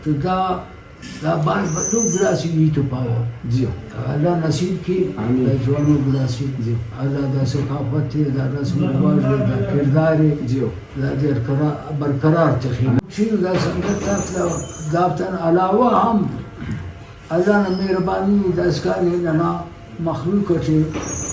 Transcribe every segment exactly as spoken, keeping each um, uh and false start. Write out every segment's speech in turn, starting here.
تو دا، دا بھاز بھلو گڑاسے ہیت و پاوہ۔ جی۔ اللہ نصیب کے، آمین۔ دا جوانو گڑاسے۔ جی۔ اللہ دا ثقافت ءِ، دا رسم و رواج ءِ، دا کردار ءِ، جی۔ دادے برقرار، برقرار تخنہ۔ چین دا سنگت آک دا، دافتان علاوہ ہم اللہ نا مہربانی داسکان ءِ ننا مخلوق اٹی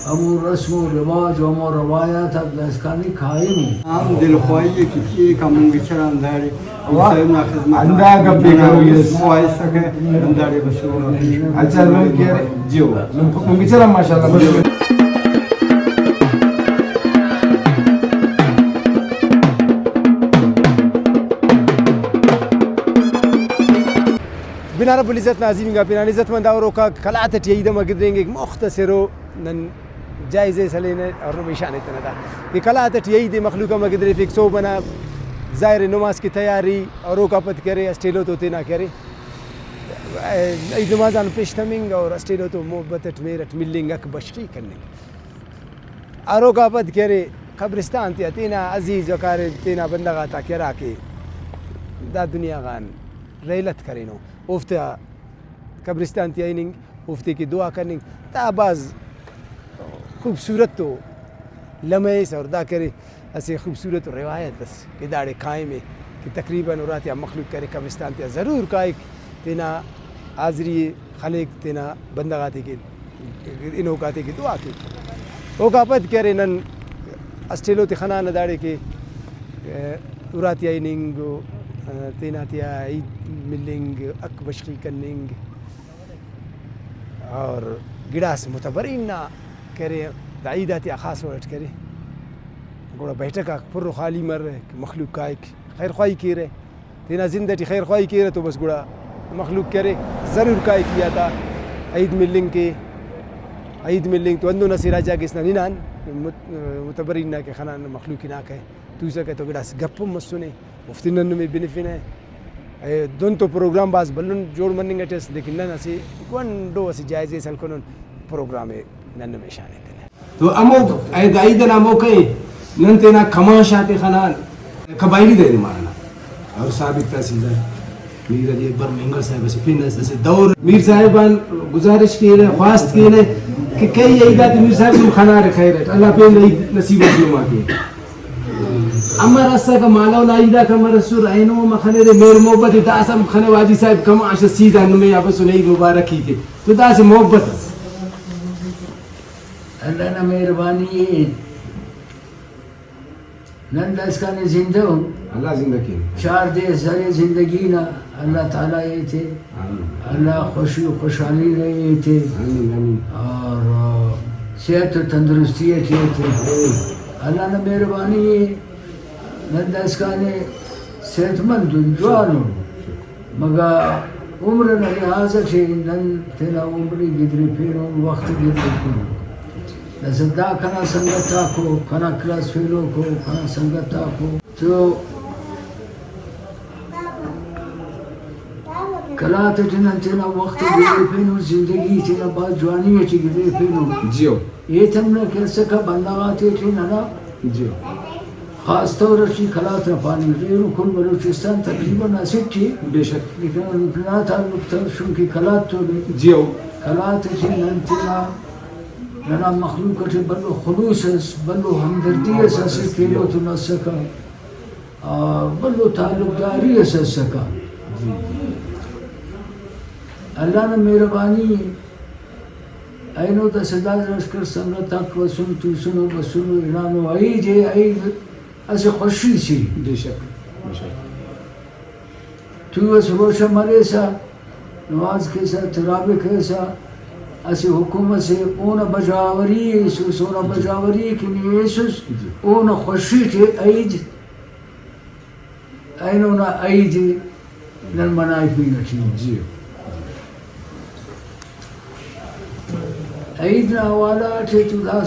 ہمو رسم و رواج و ہمو روایات آک داسکان ءِ قائم ءِ۔ ہم دلخواہی ءِ کہ ایکا منگچر آن داڑے واہ۔ صاحب نا خدمت ہندا گپ ءِ کرو، یس۔ خواہسکہ ہنداڑے بسورہ۔ اچھا، نن کہ ارے، جیو۔ نن منگچر آن ماشاءاللہ بسورہ۔ بناء رب العزت نا عظیم انگا پنان عزت مند آ، اوروکا قلات ٹی عید ہم گدرینگک، مختصر ءُ نن جائزہ ئس ہلینہ اور نمے شان ایتنہ دا کہ قلات ٹی عید مخلوق ہم گدریفک، صوب ئنا ظاہر نماز کہ تیاری اور اوکا پد کرے اسٹ ایلو تو تینا کرے عید نماز آن پیش تمنگ اور اسٹ ایلو تو محبت اٹ، مہر اٹ ملنگ، حق بشخی کننگ۔ اور اوکا پد کرے قبرستان تیا تینا عزیز و اقارب، تینا بندغ آتا کہ ہرا کہ دا دنیا غان رحلت کرینو، اوفتا قبرستان تیا ہننگ، اوفتے کہ دعا کننگ، دا بھاز خوبصورت و لمحہ اس اور دا کرے اسہ خوبصورت و روایت اس کہ داڑے قائم ءِ کہ تقریباً اُراتیا مخلوق کرے قبرستان تیا ضرور کائک، تینا حاضری ءِ خلیک، تینا بندغ آتے کہ ہنوک آتے کہ دعا کیک۔ اوکا پد کہ ارے نن اسٹ ایلو تے خنانہ داڑے کہ، ءِ، اُراتیا ہننگ و، ءِ، تینا تیا عید ملنگ، حق بشخی کننگ اور گڑاس متبرین نا کرے، دا عید آتیا خاص وڑ اٹ کرے۔ گڑا بیٹھک آک پر و خالی مرے کہ مخلوق کائک، خیر خواہی کیرہ۔ تینا زند اٹی خیر خواہی کیرہ تو بس گڑا مخلوق کہ ارے ضرور کائک ای آتا عید ملنگ کے، عید ملنگ تو ہندن اسہ راجا گیس نا ہنان مت-، متبرین نا کہ خنان مخلوق ہناکہ توسکہ تو گڑاس گپ ہم مسنے، اوفتے نن نمے بنفنہ۔ اے، دن تو پروگرام بھاز بھلن جوڑ مننگ اٹی ئس، لیکن نن اسہ گونڈو اسہ جائزہ ئس ہلکنن، پروگرام ءِ نن نمے شان ایتنہ۔ تو ہمو عید، عید ئنا موقع ءِ نن تینا کماش آتے خنان، قبائلی دے مارنا اور سابق تحصیلدار میر علی اکبر مینگل صاحب اسہ پن اس، اسہ دور میر صاحب آن گزارش کینہ، خواست کینہ کہ کئی عید آتے میر صاحب نم خنارے خیر اٹ، اللہ پین عید نصیب و جمعہ کے۔ امر اسکہ مالو نا عید آک امر اسر، اینو ہم خنرے، مہر محبت ءِ داسہ ہم خنو حاجی صاحب کماش اس، سیدھا نمے آ بسن عید مبارک ای کے۔ تو داسہ محبت اس۔ اللہ نا مہربانی ءِ نن داسکان ءِ زندہ ان۔ اللہ زندہ کینہ۔ چار دے اس ارے زندگی نا، اللہ تعالیٰ ایتے، آمین۔ اللہ خوشی و خوشحالی نا ایتے، آمین، آمین۔ اور، آ، صحت و تندرستی اٹی ایتے۔ آمین۔ اللہ نا مہربانی ءِ نن داسکان ءِ صحت مند ان، جوان ان، مگہ عمر نا لحاظ اٹی نن تینا عمر ءِ گدریفینن، وخت گدریفینن۔ داسہ دا کنا سنگت آکو، کنا کلاس فیلو کو، کنا سنگت آکو۔ تو قلات اٹی نن تینا وخت ءِ گدریفینن، زندگی تینا بھاز جوانی اٹی گدریفینن۔ جیو۔ ایتم نہ کہ اسکہ بندغ آتے ٹی ننا جیو۔ خاص طور اٹی قلات نا پاننگ، ایلو کل بلوچستان تقریباً اسٹ ءِ۔ بے شک۔ لیکن نا تعلق تر چونکہ قلات تو نے۔ جیو۔ قلات اٹی نن تینا ننا مخلوق اٹی بھلو خلوص اس، بھلو ہمدردی اس اسہ ایلو تون اسکہ، آ، بھلو تعلقداری اس اسکہ۔ اللہ نا مہربانی ءِ۔ اینو داسہ دا لشکر سنگت آک بسن، توسنو، بسنو، ہنانو، عید ءِ، عید اسہ خوشی سے۔ بے شک، بے شک۔ تو اس روشہ مریسہ، نماز کیسہ، تراویح کیسہ، اسہ حکم اسے اونا بجاوری ایسس، اونا بجاوری کہ نی ایسس، جی۔ اونا خوشی ٹی عید، اینو نا عید نن منائفنگ اٹی۔ جی۔ عید نا حوالہ اٹی تو دا،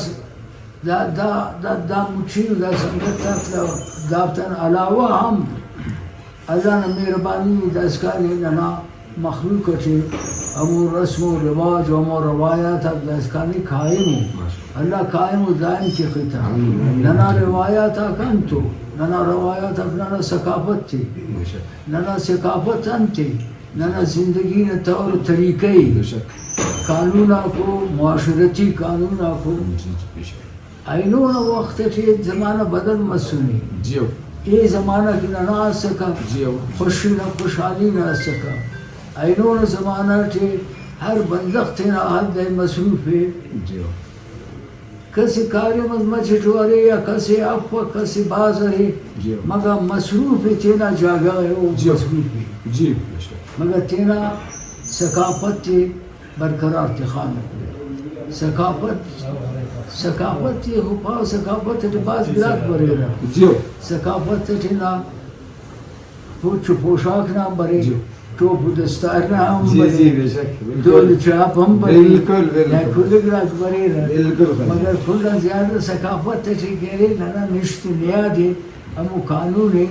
دا، دا، دا، دا مچی و دا سنگت آک دا، دافتان علاوہ ہم اللہ نا مہربانی ءِ داسکان ءِ ننا مخلوق اٹی ہمو رسم و رواج و ہمو روایات آک داسکان ءِ قائم ءِ۔ اللہ قائم و دائم تخے تا۔ آمین، آمین۔ ننا روایات آک انت ءِ؟ ننا روایات آک ننا ثقافت ءِ۔ بے شک۔ ننا ثقافت انت ءِ؟ ننا زندگی نا طور طریقہ ءِ، بے شک۔ قانون آکو، معاشرتی قانون آکو۔ جی، جی، بے شک۔ اینو نا وخت ٹی زمانہ بدل مسنے۔ جیو۔ اے زمانہ کہ ننا اسکہ، جیو۔ خوشی نا خوشحالی نا اسکہ۔ اینو نا زمانہ ٹی ہر بندغ تینا حد ءِ مصروف ءِ۔ جیو۔ کس کاریم اس مچٹ ارے یا کس افک، کس بھاز ارے، جیو۔ مگہ مصروف ءِ، تینا جاگہ ءِ، او جیو۔ مصروف ءِ۔ جی، بے شک۔ مگہ تینا ثقافت ءِ برقرار تخانو۔ ثقافت، ثقافت ءِ خو پاوہ، ثقافت ٹی بھاز گڑاک بریرہ۔ جیو۔ ثقافت ٹی نا پوچ و پوشاک نا ہم برے، جی۔ ٹوپ و دستار نا ہم جی، برے، جی، بے شک، بالکل۔ ڈول و چاپ ہم برے، بالکل، بالکل۔ یا کل گڑاک بریرہ۔ بالکل، بالکل۔ مگر کل آن زیادہ ثقافت ٹی کہ ارے ننا نشت و نیاد ءِ، ہمو قانون ءِ۔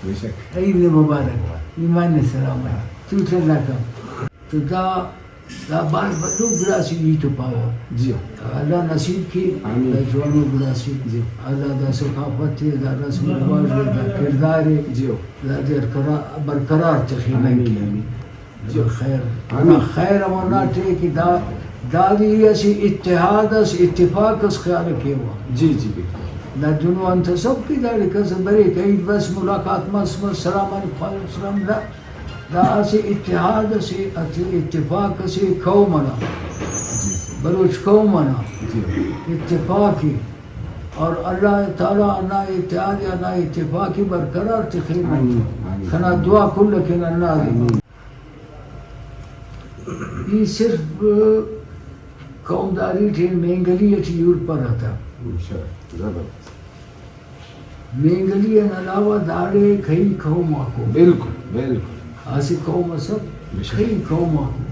بے شک۔ عید مبارک، ایمان سلام آ، تو چندہ کم۔ تو دا، دا بھاز بھلو گڑاسے ہیت و پاوہ۔ جی۔ اللہ نصیب کے، آمین۔ دا جوانو گڑاسے۔ جی۔ اللہ دا ثقافت ءِ، دا رسم و رواج ءِ، دا کردار ءِ، جی۔ دا دیر کرا-، برقرار تخے آمین، ننکے۔ آمین۔ جی۔ خیر، آمین۔ خیر امر ناٹے کہ دا، دادی اسہ اتحاد اس، اتفاق اس خیال کیوہ۔ جی، جی، بالکل۔ دا دنو انت سب کہ داڑے کس بریک، عید بس، ملاقات مس، مس، سلام علیکم، وعلیکم السلام، دا دا اسہ اتحاد اسے، ات-، اتفاق اسے قوم انا، بلوچ قوم انا اتفاق ءِ، اور اللہ تعالیٰ ہندا اتحاد، ہندا اتفاق ءِ برقرار تخے۔ آمین، آمین۔ کنا دعا کل اکن اللہ دے۔ آمین۔ ای صرف قومداری ٹی مینگلی ٹی ہیت پر آتا۔ انشاءاللہ، زبردست۔ مینگلی آن علاوہ داڑے کئی قوم آکو۔ بالکل، بالکل۔ اسہ قوم اس اف، بے شک۔ کئی قوم آکو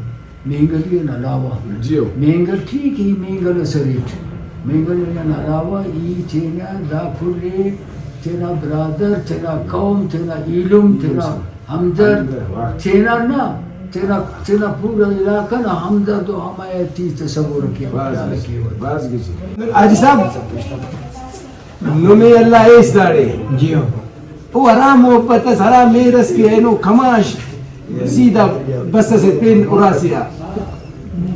مینگلی آن علاوہ۔ جیو۔ مینگل ٹھیک ای، مینگل اس اریٹ۔ مینگل آن علاوہ ای تینا دا کل ءِ تینا برادر، تینا قوم، تینا ایلم، تینا ہمدرد، ہمدرد، واہ۔ تینا نہ، تینا، تینا پورا علاقہ نا ہمدرد و حمایتی تصور کیوہ، بھاز خیال گچین، کیوہ۔ بھاز گچین۔ حاجی صاحب، نمے اللہ ایس داڑے۔ جی ہاں۔ او ہرا محبت اس، ہرا مہر اس کہ اینو کماش سیدھا بس اسے پین اراسی آ۔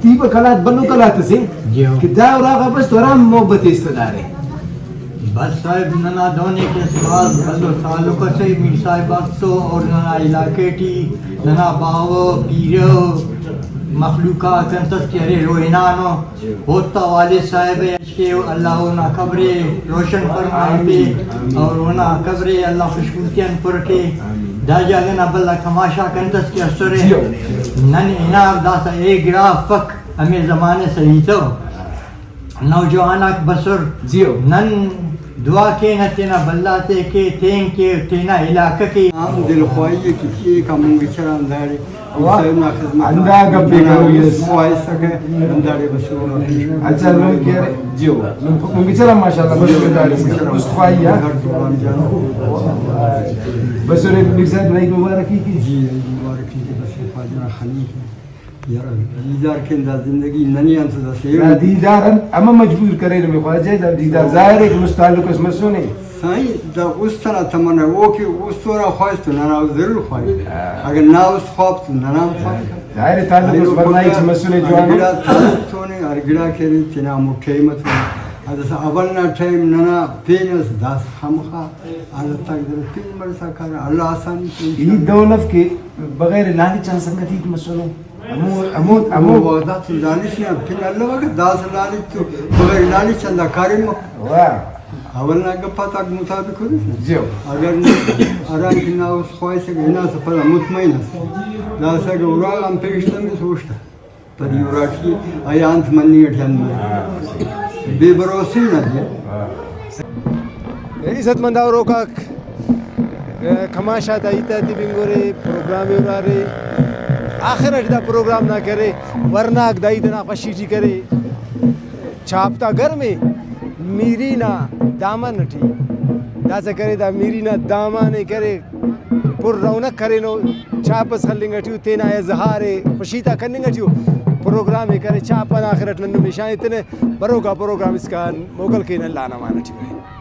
دیبہ قلات بھلو قلات اسے جی ہاں۔ کہ دا اراغا بس تو ہرا محبت ایس تہ داڑے۔ بس صاحب، ننا دہنے کہ اسہ بھاز بھلو تعلق اسے میر صاحب آک تو، اور ننا علاقہ ٹی ننا باوہ پیرہ مخلوق آک انت اس کہ اریر او ہنانو۔ اوتا والد صاحب ءِ اش کے، اللہ اونا قبر ءِ روشن فرمائفے، آمین، آمین۔ اور اونا قبر ءِ اللہ خوشبوتی آن پر کے۔ آمین۔ دا جاگہ نا بھلا کماشاک انت اس کہ اسرہ۔ جیو۔ نن ہنا داسہ اے گڑا افک، ہمے زمانہ سہی تو نوجوان آک بسر۔ جیو۔ نن دعا کینہ تینا بھلا تے کہ تین کہ تینا علاقہ کے۔ ہم دل خواہی ءِ کہ ایک ہم گچران داڑے۔ واہ۔ حسین نا خدمت ہندا گپے ننا کرو، یس۔ خواہسکہ ہنداڑے بسورہ۔ اچھا، نن کہ جیو۔ نن، نن بچارہ ماشاءاللہ بس داڑے است خواہی آ۔ بس اور ایک میر صاحب، عید مبارک ای کہ۔ جی، عید مبارک ای کہ بس خواجہ نا خلیفہ۔ یار، دیدار کن دا زندگی ننے آن تو دا سیو۔ دا دیدار ہم، ہمہ مجبور کرے نمے خواجہ، دا دیدار ظاہر ہے کہ مست تعلق اس مسنے۔ سائیں، دا است ئنا تمنا او کہ است اونا خواہس تو ننا ضرور خواہک۔ ہاں۔ اگر نا است خواب تو ننا ہم خواب۔ ظاہر ہے تعلق اس ورنائی ٹی مسنے ہر جوان۔ گڑا تعلق تونے، ہر گڑا کہ ارے تینا ہمو ٹائم اتون۔ داسہ اول نا ٹائم ننا پین اس داسہ خامخا حالت آک درے پین مرسا کارہ، اللہ آسانی تو ای انشاءاللہ۔ دہن اف کہ بغیر لالچ آن سنگت ہیت مسنو۔ ہمو، ہمو، ہمو۔ او وعدہ تو لالچ نا پن الوکہ، داسہ لالچ تو بغیر لالچ آن دا کاریم مف۔ واہ۔ اول نا گپ آتاک مطابق ارسہ۔ جیو۔ اگر نی ہرانگ کہ نا است خواہسکہ ہناسہ پدا مطمئن اس۔ داسہ اگہ اراغان پیش تمس اوفتا پری اراٹی آیا انت مننگ ٹی ہند مس۔ بے بھروسے نا دے۔ عزت مند اوروکاک، کماش آتا ہیت آتے بنگورے، پروگرام ءِ ہرارے، آخر اٹ دا پروگرام نا کرے، ورناک دا ہیت ئنا خوشی ٹی کرے، چھاپ تا گرمے میری نا دامن ٹی، داسہ کرے دا میری نا دامن ءِ کرے، پر رونق کرینو، چھاپ اس خلنگ ٹی او، تینا اظہار ءِ خوشی تا کننگ ٹی او، پروگرام ءِ کرے، چھاپ ئنا آخر اٹ نن نمے شاغ ایتنہ، بروکا پروگرام اسکان موکل کین، اللہ نا امان ٹی مرے۔